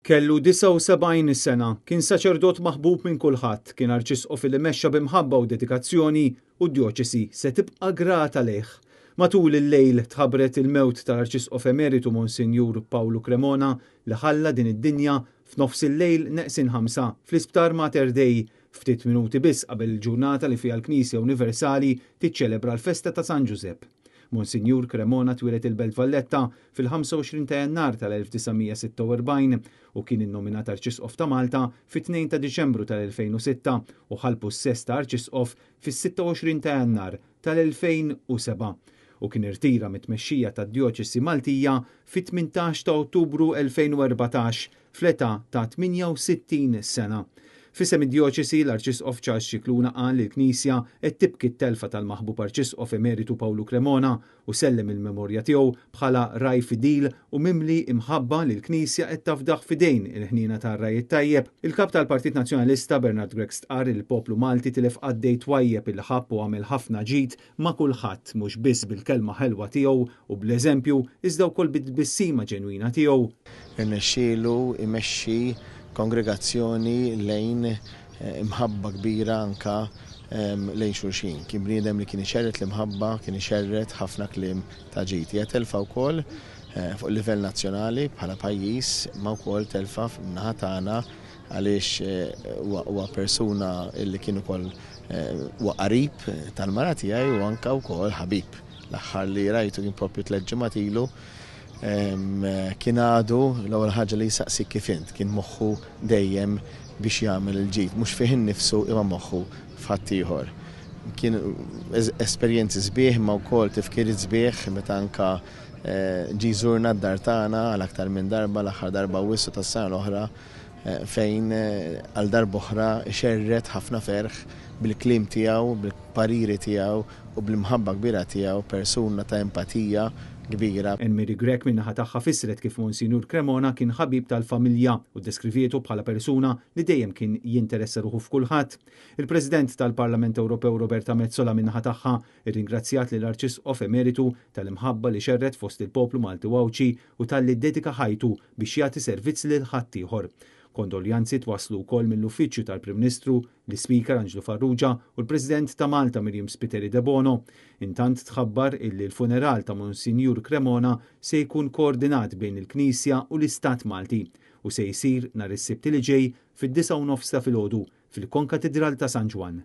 Kellu 79 sena, kien saċerdot maħbub minn kulħadd, kien arċisqof li mexxa b'imħabba u dedikazzjoni u d-djoċesi se tibqa' grata lejh. Matul il-lejl tħabbret il-mewt tal-Arċisqof Emeritu Monsinjur Pawlu Cremona li ħalla din id-dinja f'nofs il-lejl neqsin ħamsa fl-Isptar Mater Dei, ftit minuti biss qabel il-ġurnata li fiha l-Knisja Universali tiċċelebra l-festa ta' San Ġużepp. Monsinjur Cremona twieled il-Belt Valletta fil-25 ta' Jannar tal-1946 u kien innominat Arċisqof ta' Malta fit-2 ta' Diċembru tal-2006 u ħa l-pussess ta' Arċisqof fis-26 ta' Jannar tal-2007 u kien irtira mit-tmexxija tad-Djoċesi Maltija fit-18 ta' Ottubru 2014 fl-età ta' 68 sena. F'isem id-Djoċesi, l-Arċisqof Charles Scicluna qal li l-Knisja qed tibki t-telfa tal-maħbub Arċisqof Emeritu Pawlu Cremona u sellem il-memorja tiegħu bħala ragħaj fidil u mimli imħabba li l-Knisja qed tafdah f'idejn il-ħniena tar-Ragħaj it-Tajjeb. Il-Kap tal-Partit Nazzjonalista Bernard Grech stqarr li l-poplu Malti tilef qaddej twajjeb li ħabb u għamel ħafna ġid ma' kulħadd mhux biss bil-kelma ħelwa tiegħu u bl-eżempju iżda wkoll bit-tbissima ġenwina tiegħu. Irnexxielu jmexxi kongregazzjoni lejn imħabba kbira anke lejn xulxin. Kien bniedem li kien ixerred l-imħabba, kien ixerred ħafna kliem ta' ġid. Hija telfa wkoll fuq livell nazzjonali bħala pajjiż, imma wkoll telfa min-naħa tagħna għaliex huwa persuna li kien ukoll huwa qarib tal-mara tiegħi u anke wkoll ħabib. L-aħħar li rajtu kien proprju tlett ġimgħat ilu. Kien għadu l-ewwel ħaġa li jsaqsik kif int, kien moħħu dejjem biex jagħmel il-ġid, mhux fih innifsu imma moħħu f'ħaddieħor. Kien esperjenzi sbieħ imma wkoll tifkiriet sbieħ meta anke ġie jżurna d-dar tagħna għal aktar minn darba, l-aħħar darba Awwissu tas-sena l-oħra fejn għal darb'oħra xerred ħafna ferħ bil-kliem tiegħu, bil-pariri tiegħu u bl-imħabba kbira tiegħu, persuna ta' empatija kbira. Anne Marie Grech min-naħa tagħha fissret kif Monsinjur Cremona kien ħabib tal-familja u ddeskrivietu bħala persuna li dejjem kien jinteressa ruħu f'kulħadd. Il-President tal-Parlament Ewropew Roberta Metsola min-naħa tagħha rringrazzjat lill-Arċisqof Emeritu tal-imħabba li xerred fost il-poplu Malti u Għawdxi u talli ddedika ħajtu biex jagħti servizz lil ħaddieħor. Kondoljanzi twasslu wkoll mill-Uffiċċju tal-Prim Ministru, l-Ispeaker Anġlu Farrugia u l-President ta' Malta Miriam Spiteri Debono. Intant tħabbar illi l-funeral ta' Monsinjur Cremona se jkun koordinat bejn il-Knisja u l-Istat Malti u se jsir nhar is-Sibt li ġej fid-9:30 ta' filgħodu fil-Konkatidral ta' San Ġwann.